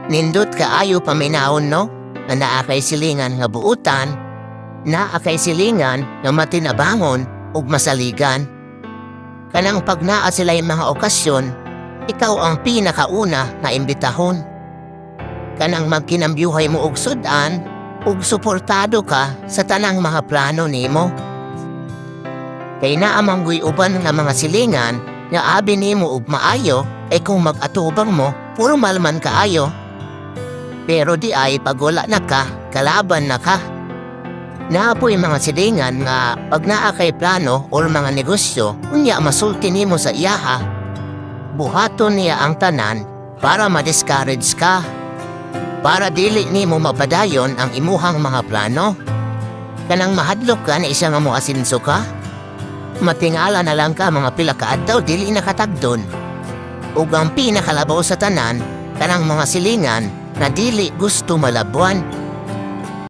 Nindot kaayo paminawon, no? Na naa kay silingan nga buutan, naa kay silingan nga matinabangon ug masaligan. Kanang pag naa sila'y mga okasyon, ikaw ang pinakauna nga imbitahon. Kanang magkinambyuhay mo og sud-an, ug suportado ka sa tanang mga plano nimo. Kay naa man guy uban nga mga silingan nga abi nimo og maayo ay kung mag-atubang mo, formal man kaayo. Pero diay pag wala na ka, kalaban na ka. Naa poy mga silingan nga pag naa kay plano or mga negosyo, unya masulti nimo sa iyaha. Buhaton niya ang tanan para ma-discourage ka. Para dili nimo mapadayon ang imuhang mga plano. Kanang mahadlok ka na isa nga mo asinso ka. Matingala na lang ka mga pila ka adlaw, dili na katagdon. Ug ang pinakalabaw sa tanan, kanang mga silingan na dili gusto malabuan.